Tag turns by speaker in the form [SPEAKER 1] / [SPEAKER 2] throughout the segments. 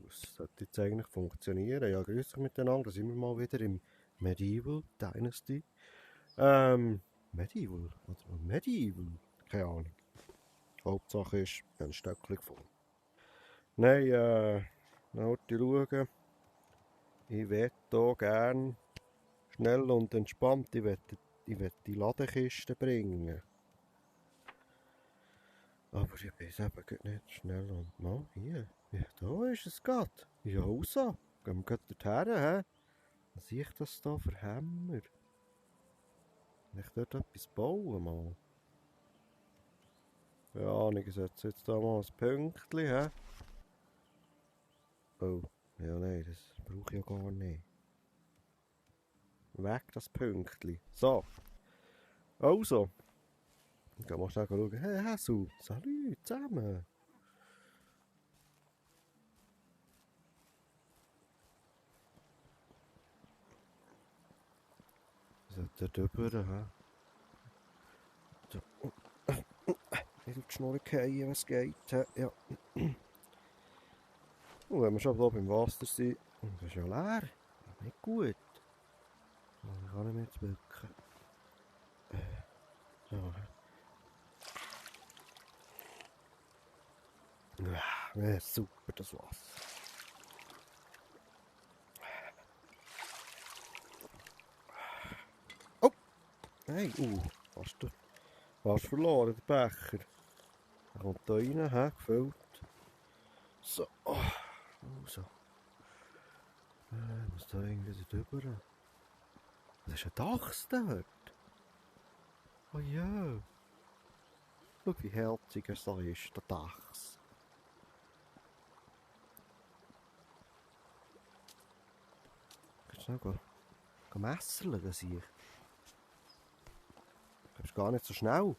[SPEAKER 1] Das sollte jetzt eigentlich funktionieren. Ja, grüß euch miteinander. Da sind wir mal wieder im Medieval Dynasty. Medieval? Oder Medieval? Keine Ahnung. Hauptsache ist, ich habe ein Stöckchen gefunden. Nein, mal schauen. Ich würde hier gerne schnell und entspannt, ich will die Ladekiste bringen. Aber ich weiß eben gerade nicht schnell und mal hier. Ja, da ist es gerade. Ja, raus. Gehen wir gerade dorthin, hä? Was sehe ich das da für Hämmer? Kann ich dort etwas bauen, mal? Ja, ich setze jetzt da mal ein Pünktchen, hä? Oh, ja, nein, das brauche ich ja gar nicht. Weg, das Pünktchen. So. Also. Ich kann mal schnell schauen. Hey, Häsu. Salut zusammen. Wir sollten dort rüber, hä? So. Nicht auf die Schnur fallen, was geht, hä? Ja. Und wenn wir schon hier beim Wasser sind, das ist ja leer. Nicht gut. Ich kann nicht mehr zu bücken. So. Ja, super, das Wasser. Oh! Nein, fast verloren, der Becher. Er kommt da rein, hä? Gefüllt. So. Also. Ich muss da irgendwie drüber. Das ist ein Dachs dort. Oh ja. Schau, wie herzig er so ist, der Dachs. Kannst du noch messerlen, das hier? Du bist gar nicht so schnell.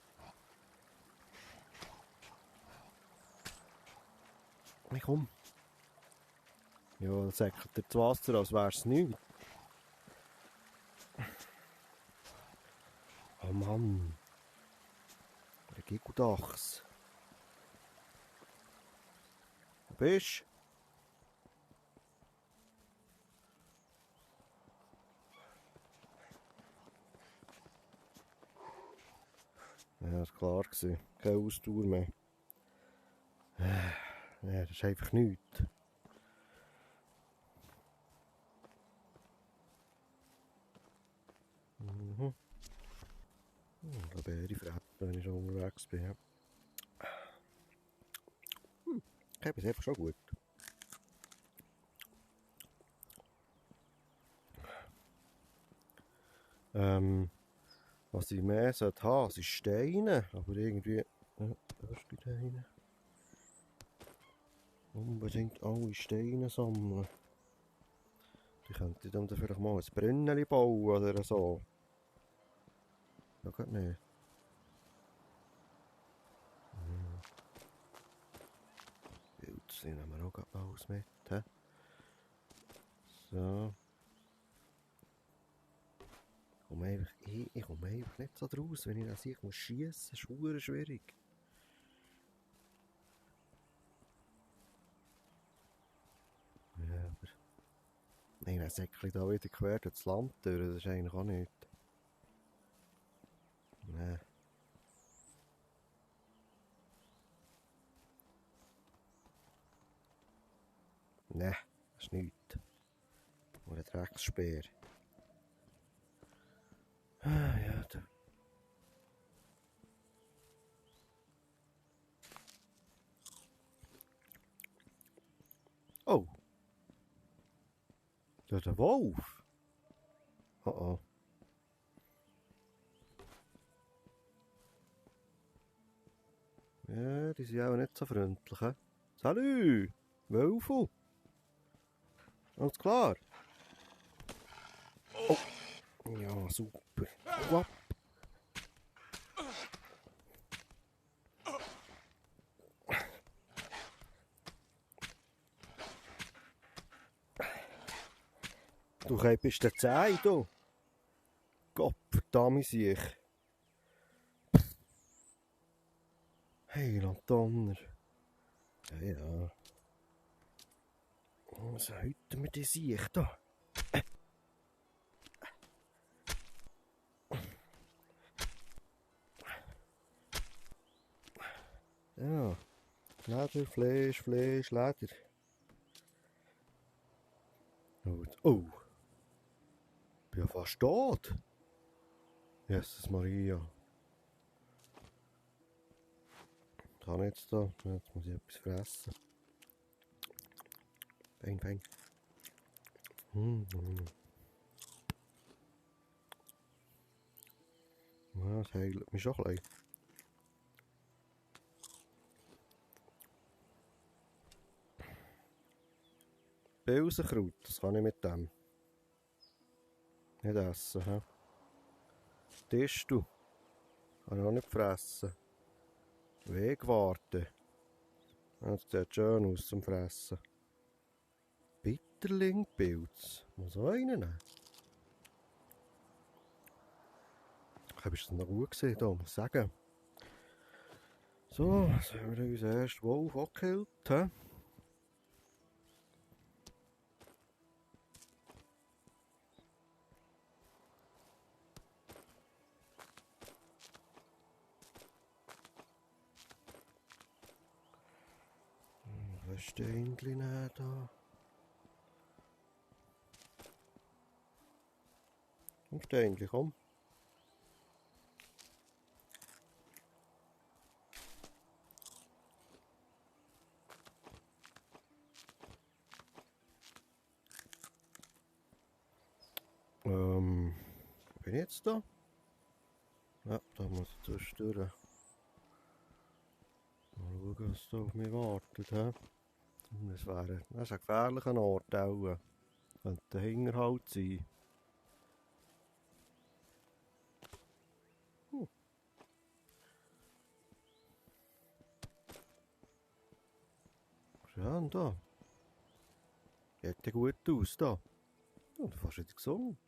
[SPEAKER 1] Hey, komm. Ja, dann säckelt dir das Wasser, als wäre es nichts. Oh Mann. Der Gigodachs. Wo bist du? Ja, das war klar. Keine Ausdauer mehr. Ja, das ist einfach nichts. Mhm. Ich glaube, Beere fressen, wenn ich schon unterwegs bin. Ich habe es einfach schon gut. Was ich mehr sollte haben, sind Steine. Aber irgendwie... da ist wieder einer. Unbedingt alle Steine sammeln. Die könnte ich dann vielleicht mal ein Brünneli bauen oder so. Ja, geht nicht. Pilze nehmen wir auch gerade alles mit. He? So. Ich komme einfach nicht so draus, wenn ich das sehe. Ich muss schiessen. Das ist schwierig. Ja, aber... Nein, dann säckle da wieder quer durchs Land durch. Das ist eigentlich auch nicht. Nein. Nein, das ist nichts. Nur ein Drecksspeer. Ah, ja, da. Oh! Da ist ein Wolf! Oh oh. Ja, die sind auch nicht so freundlich. He? Salut! Wölfe! Alles klar? Oh! Ja, super. Wapp. Du bist der 10, du. Gott verdammt sich. Hey, Donner. Ja, ja. Was häuten wir die Sicht da? Ja, Leder, Fleisch, Leder. Gut. Oh, ich bin ja fast tot. Jesus Maria. Was habe ich jetzt da? Jetzt muss ich etwas fressen. Fein. Ja, das heilt mich schon ein bisschen. Pilsenkraut, das kann ich mit dem nicht essen. He? Tischtu, kann ich auch nicht fressen. Wegwarte. Das sieht schön aus zum Fressen. Bitterlingpilz, muss auch einen nehmen. Ich habe es noch gut gesehen, da muss ich sagen. So, jetzt haben wir unseren ersten Wolf angekillt. He? Ein Steinchen nehmen da. Ein Steinchen, komm. Wo bin ich jetzt da? Ja, da muss ich zwischendurch. Mal schauen, was da auf mich wartet. He? Das ist ein gefährlicher Ort auch. Könnte ein Hinterhalt sein. Schön da. Geht ja gut aus da. Und fast wieder gesungen.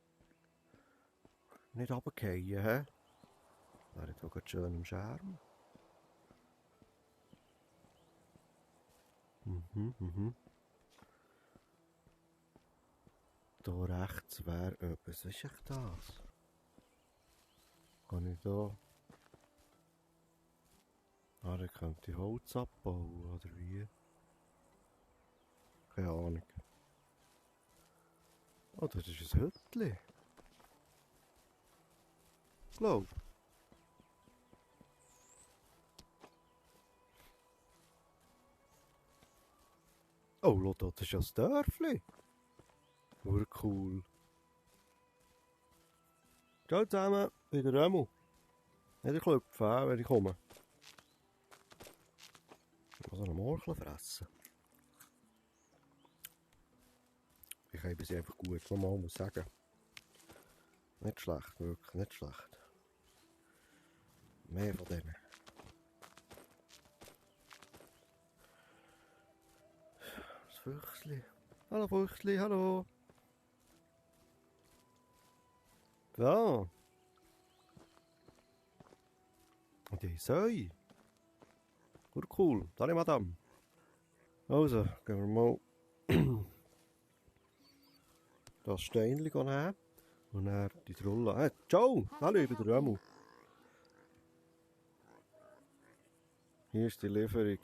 [SPEAKER 1] Nicht runterfallen, hä? Wäre doch gerade schön im Scherm. Da rechts wäre etwas. Was ist echt das? Kann ich da... Ah, da könnte ich Holz abbauen, oder wie? Keine Ahnung. Oh, das ist ein Hütchen. Glaub. Oh, schau, das ist ja das Dörfli. Cool. Ciao zusammen, ich bin der Remo. Nicht klopfen, wenn ich komme. Ich muss noch einen Morchel fressen. Ich habe sie einfach gut, man muss sagen. Nicht schlecht, wirklich nicht schlecht. Mehr von denen. Das Füchsli. Hallo Füchsli, hallo. Da. Und die Säue. Cool. Salut Madame. Also, gehen wir mal das Steinchen nehmen. Und dann die Trolle. Hey, ciao! Hallo, ich bin der Remo. Hier ist die Lieferung.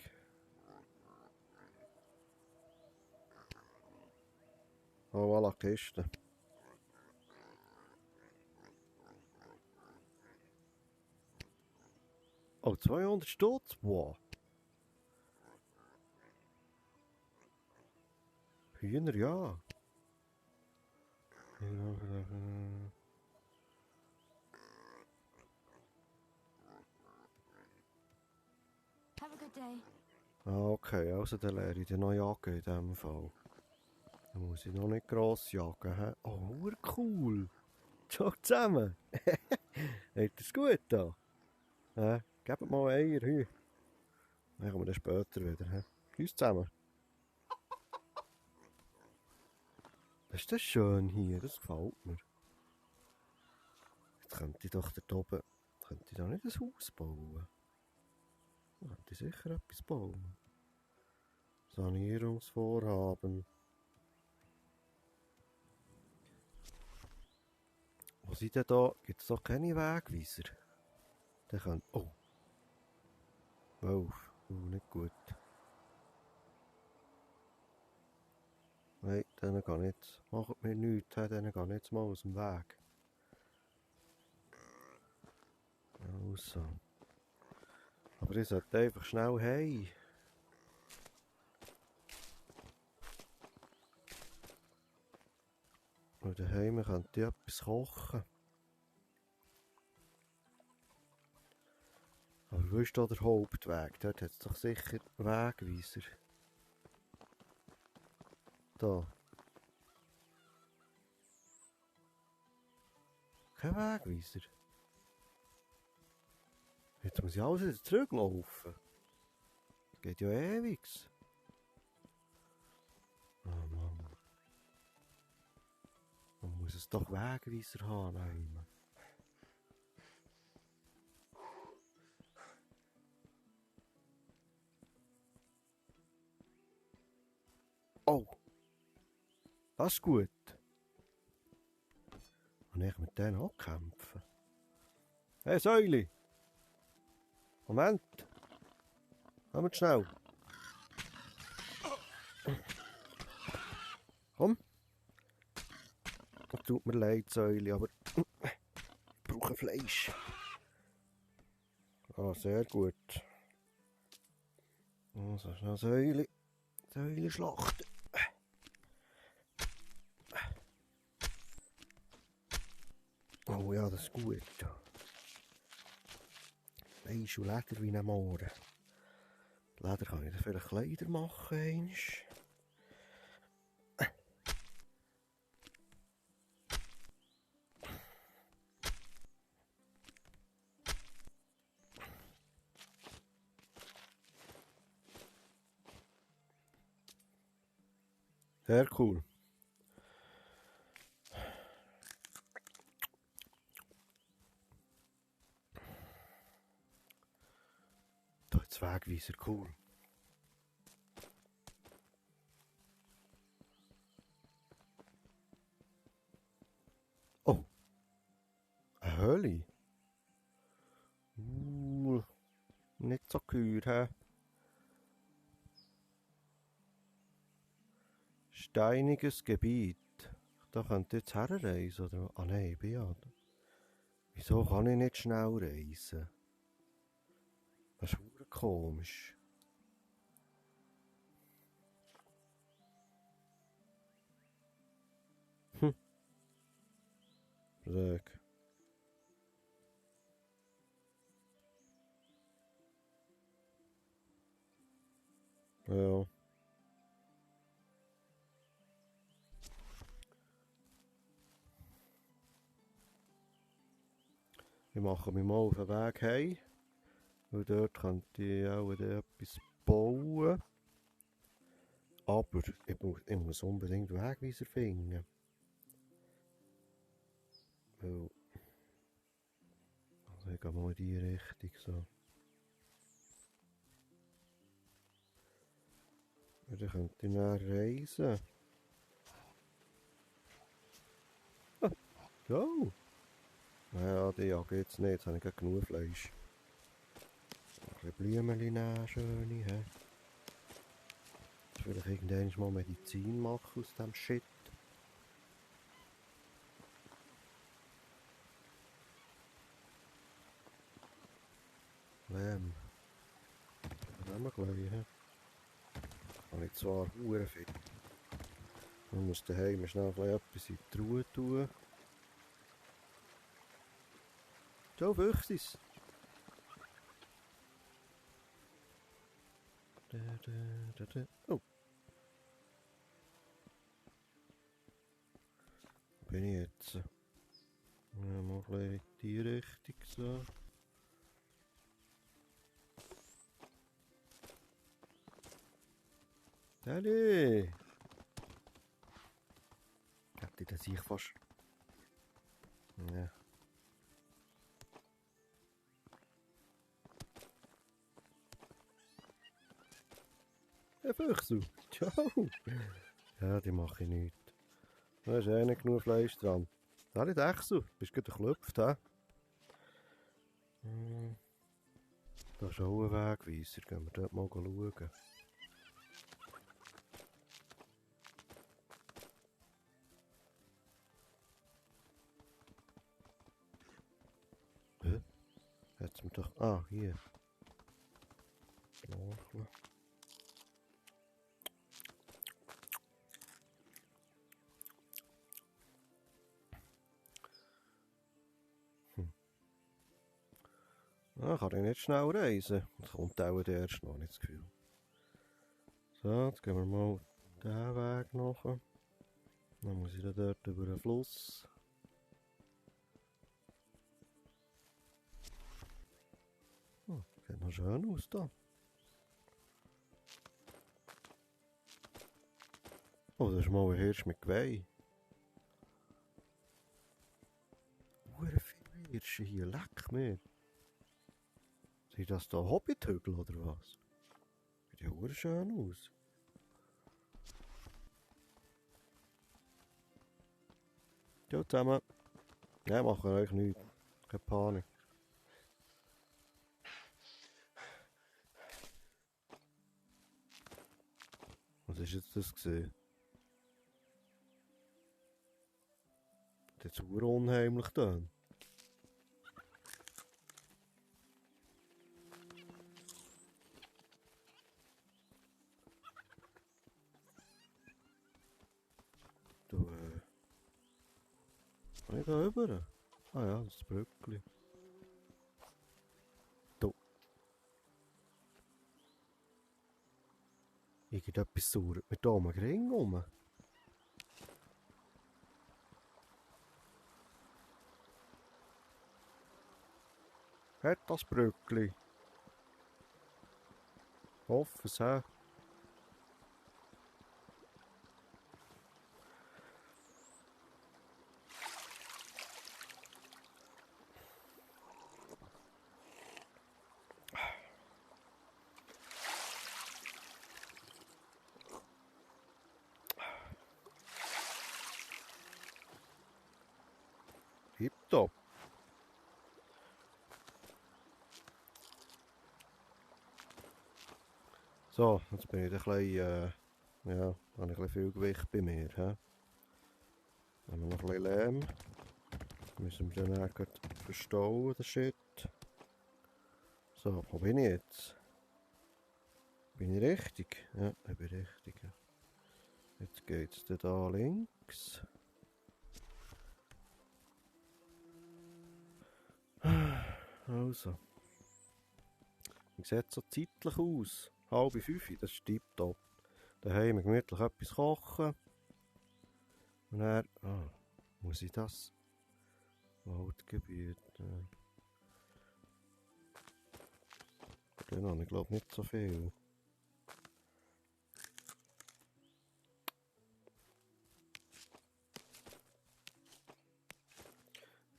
[SPEAKER 1] Oh, voilà, Kiste. Oh, 200 Stutz? Wow. Hühner, ja.
[SPEAKER 2] Have a good day.
[SPEAKER 1] Okay, also dann lerne ich den noch jagen in diesem Fall. Dann muss ich noch nicht gross jagen. He? Oh, cool. Ciao zusammen. Habt ihr's gut da? Gebt mal Eier hier. Dann kommen wir dann später wieder. He? Tschüss zusammen. Ist das schön hier? Das gefällt mir. Jetzt könnte ich doch dort oben... Könnte ich da nicht ein Haus bauen? Da könnte ich sicher etwas bauen. Sanierungsvorhaben. sind denn da? Gibt es da keine Wegweiser? Der kann... Oh. Wolf. Nicht gut. Nein, denen geht nicht. Macht mir nichts, denen geht nicht mal aus dem Weg. Also. Aber ich sollte einfach schnell heim. Und daheim könnte ich etwas kochen. Aber wo ist da der Hauptweg? Dort hat es doch sicher Wegweiser. Da. Kein Wegweiser. Jetzt muss ich alles wieder zurücklaufen. Das geht ja ewig. Oh Mann. Man muss es doch Wegweiser haben. Oh! Das ist gut. Und ich mit denen auch kämpfen. Hey Säuli! Moment! Komm schnell! Komm! Tut mir leid, Säuli, aber ich brauche Fleisch. Ah, sehr gut. Also schnell Säuli schlachten. Oh ja, das ist gut. Fleisch und Leder wie ein Mohren. Leder kann ich dann vielleicht Kleider machen. Einst. Sehr cool. Da ist Wegweiser, cool. Oh, eine Höhle. Nicht so geheuer, hä? Steiniges Gebiet. Da könnt ihr jetzt herreisen, oder? Ah nein, ich bin ja... Wieso kann ich nicht schnell reisen? Das ist verdammt komisch. Schräg. Ja. Ich mache mich mal auf den Weg heim. Weil dort könnte ich auch etwas bauen. Aber ich muss unbedingt Wegweiser finden. Weil... Also ich gehe mal in die Richtung so. Und dann könnte ich dann reisen. Ah, oh! Naja, die jage jetzt nicht, jetzt habe ich gleich genug Fleisch. Ein bisschen Blümchen nehmen, schöne, hä? Vielleicht irgendwann mal Medizin machen aus dem Shit. Nehmen wir gleich, hä? Habe ich zwar sehr viel. Man muss daheim schnell etwas in die Ruhe tun. So, Füchsis! Oh! Wo bin ich jetzt? Ja, mal in die Richtung so. Daddy! Hätte ich das ich fast... Ja. Ein Füchsel! Ciao! Ja, die mache ich nicht. Da ist nicht genug Fleisch dran. Sali, Dechsel, bist du gerade geklopft, hä? Da ist auch ein Wegweiser, gehen wir dort mal schauen. Hä? Hat's mir doch... Ah, hier. Schnorcheln. Ah, kann ich nicht schnell reisen. Das kommt auch der erst noch, nicht das Gefühl. So, jetzt gehen wir mal diesen Weg nach. Dann muss ich dann dort über den Fluss. Oh, sieht noch schön aus da. Oh, das ist mal ein Hirsch mit Geweih. Hure viele Hirsche hier, leck mir. Sind das da Hobbithügel oder was? Sieht ja hure schön aus. Ciao zusammen. Nein, machen euch nichts. Keine Panik. Was ist jetzt das gesehen? Das ist hure unheimlich da. Du, kann ich da rüber? Ah ja, das Brückli. Du. Irgendetwas sauert mit da am Ring rum. Hat das Brückli? Hoffe es, hä? Tipptopp. So, jetzt bin ich ein bisschen, ja, habe ich ein bisschen viel Gewicht bei mir, hä? Haben wir noch ein bisschen Lehm. Müssen wir dann auch verstauen, den Shit. So, wo bin ich jetzt? Bin ich richtig? Ja, ich bin richtig. Ja. Jetzt geht's dann da links. Also. Wie sieht es so zeitlich aus? 4:30, das ist tipptopp. Daheim gemütlich etwas kochen. Und dann, muss ich das? Waldgebiet. Dann habe ich glaube nicht so viel.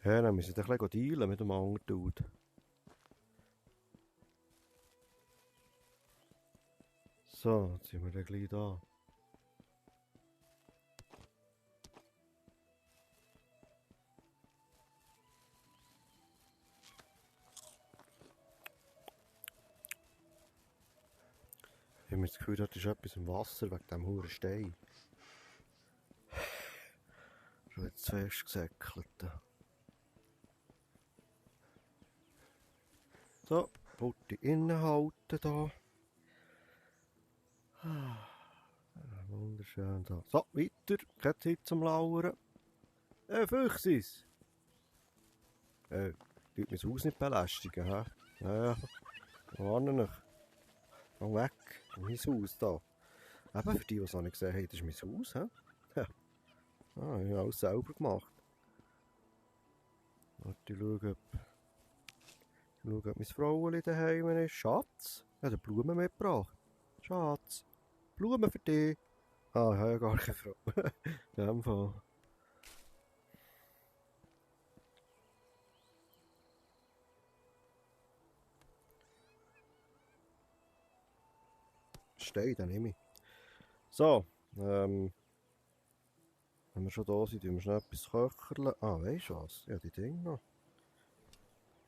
[SPEAKER 1] Ja, dann müssen wir ein bisschen dealen mit dem anderen Dude. So, jetzt sind wir dann gleich da. Ich habe das Gefühl, da ist etwas im Wasser wegen diesem hohen Stein. Schon jetzt zu fest gesäckelt. So, Butti innehalten da. Wunderschön da. So, weiter. Keine Zeit zum Lauern. Füchsis! Tut mein Haus nicht belästigen, hä? Ja, warne dich. Geh weg. Mein Haus da. Eben, für die, die es noch nicht gesehen haben, das ist mein Haus, hä? Ja. Ah, ich habe alles selber gemacht. Warte, ich schaue, ob mein Frauchen daheim ist. Schatz, ich habe Blumen mitgebracht. Schatz, Blumen für dich. Ah, ich habe ja gar keine Frau. In dem Fall. Stein, dann nehme ich. So, Wenn wir schon da sind, tun wir schnell etwas köcherle. Ah, weisst du was? Ja, die Dinge noch.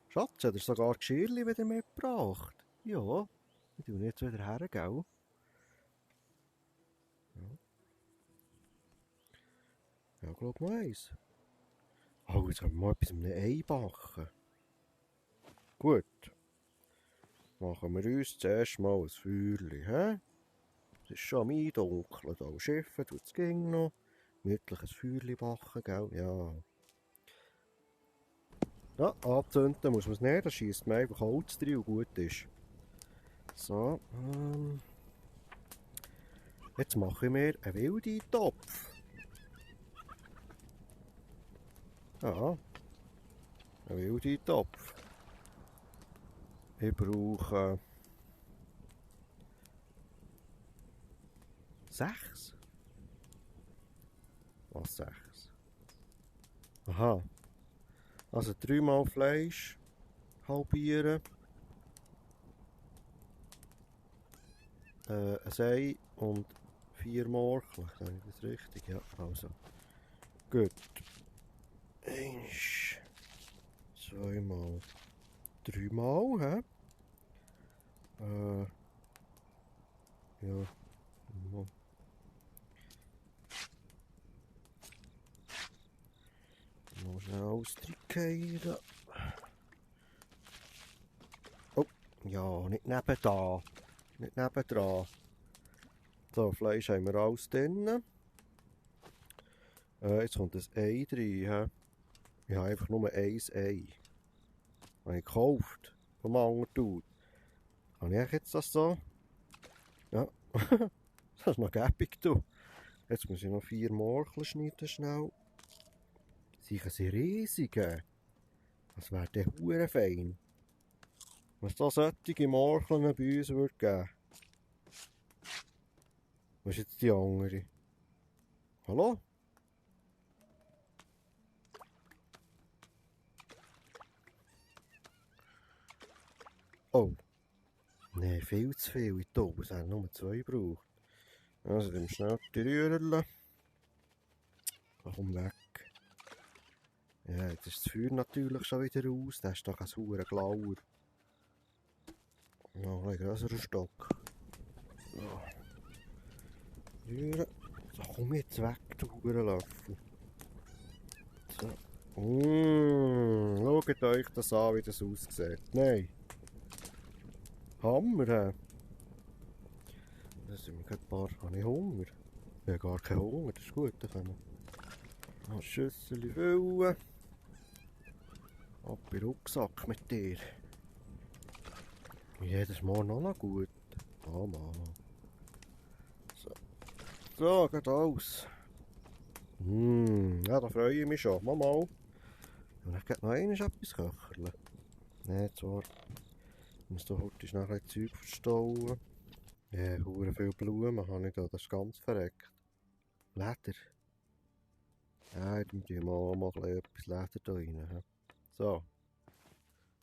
[SPEAKER 1] Schatz, hat er sogar Geschirrli wieder mitgebracht? Ja. Die tun jetzt wieder her, gell? Ja, ja glaub noch eins. Oh, jetzt können wir mal etwas mit einem Ei backen. Gut. Machen wir uns zuerst mal ein Feuerchen, hä? Es ist schon am Eindunkeln, da Schiffen tut es ging noch. Gemütlich ein Feuerchen backen, gell? Ja. Ja, anzünden muss man es nicht, da schießt man einfach Holz drin und gut ist. So, jetzt mache ich mir einen Wildeintopf. Ja, einen Wildeintopf. Ich brauche 6. Was 6? Aha. Also 3 Mal Fleisch halbieren. Ein Ei und 4 Morcheln. Sage ich das richtig? Ja, also. Gut. 1, 2 Mal. 3 Mal, hä? Ja. Mal schnell alles reinkehren. Oh, ja, nicht nebenan. Nicht nebendran. So, Fleisch haben wir alles drin. Jetzt kommt das Ei rein. Ich habe einfach nur ein Ei. Habe ich gekauft. Vom Angertut. Kann ich jetzt das so? Ja. Das ist noch gäbig, du. Jetzt muss ich noch 4 Morcheln schneiden, schnell. Sicher sind riesige. Das wäre der hure fein. Wenn es da solche Morcheln bei uns würde geben. Wo ist jetzt die andere? Hallo? Oh. Nein, viel zu viel. Ich glaube, es haben nur 2 gebraucht. Also, dann schnell die rühren. Komm weg. Ja, jetzt ist das Feuer natürlich schon wieder aus. Das ist doch ein saurer Glauer. Noch ein größerer Stock. So. Rühren. So, komm jetzt weg, du Hurenlöffel. So. Schaut euch das an, wie das aussieht. Nein. Hammer, hä? Das sind wir gerade ein paar. Habe ich Hunger? Ich habe gar keinen Hunger, das ist gut. Dann können wir ein Schüssel füllen. Ab in den Rucksack mit dir. Jedes Mal noch gut. Oh Mann. So. So, geht aus. Ja, da freue ich mich schon. Mal. Und ich noch einmal etwas köcherle. Ne, zwar. Ich muss da heute schnell ein Zeug verstauen. Ja, hure viel Blumen habe ich da. Das ist ganz verreckt. Leder. Ja, jetzt muss ich mal etwas Leder da rein. He. So.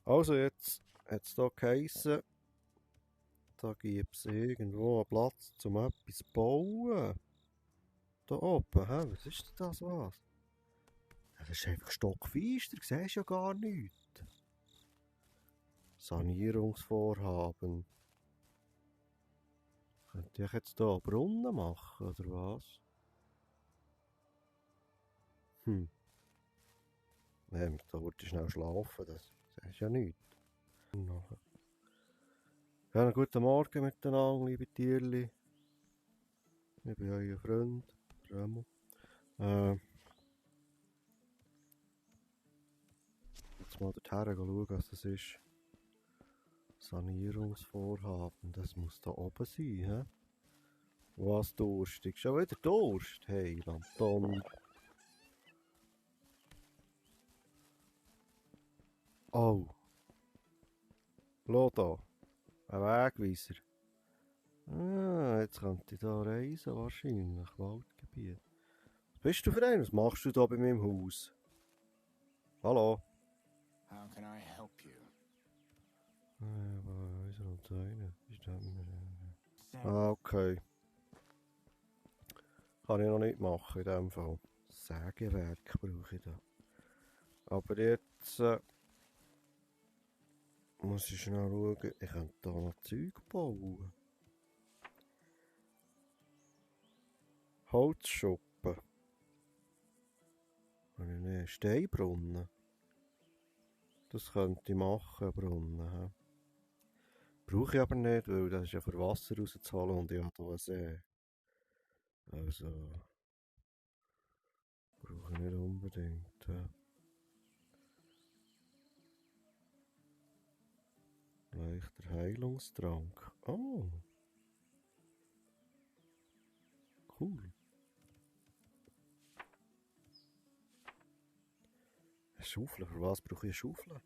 [SPEAKER 1] Also jetzt hat es hier geheissen, da gibt es irgendwo einen Platz, um etwas zu bauen. Da oben, hä? Was ist denn das, was? Ja, das ist einfach stockfeister, du siehst ja gar nichts. Sanierungsvorhaben. Könnte ich jetzt hier einen Brunnen machen, oder was? Nein, da wollte ich schnell schlafen, das siehst ja nichts. Ja, einen guten Morgen miteinander, liebe Tierli. Ich bin euer Freund, Remo. Jetzt mal dorthin schauen, was das ist. Sanierungsvorhaben, das muss da oben sein, hä? Was durstig? Schon wieder Durst? Hey, Lanton. Oh. Schau da. Ein Wegweiser. Ah, jetzt könnte ich da reisen, wahrscheinlich. Waldgebiet. Was bist du für einen? Was machst du da bei meinem Haus? Hallo?
[SPEAKER 3] How can I help you?
[SPEAKER 1] Ah, okay. Kann ich noch nicht machen in dem Fall. Sägewerk brauche ich da. Aber jetzt muss ich schnell schauen, ich könnte da noch Zeug bauen. Holzschuppen. Nein, Steinbrunnen. Das könnte ich machen, Brunnen. He. Brauche ich aber nicht, weil das ist ja für Wasser rauszuholen und ich habe hier einen See. Also, brauche ich nicht unbedingt. He. Leichter Heilungstrank. Oh. Cool. Eine Schaufel, für was brauche ich eine Schaufel?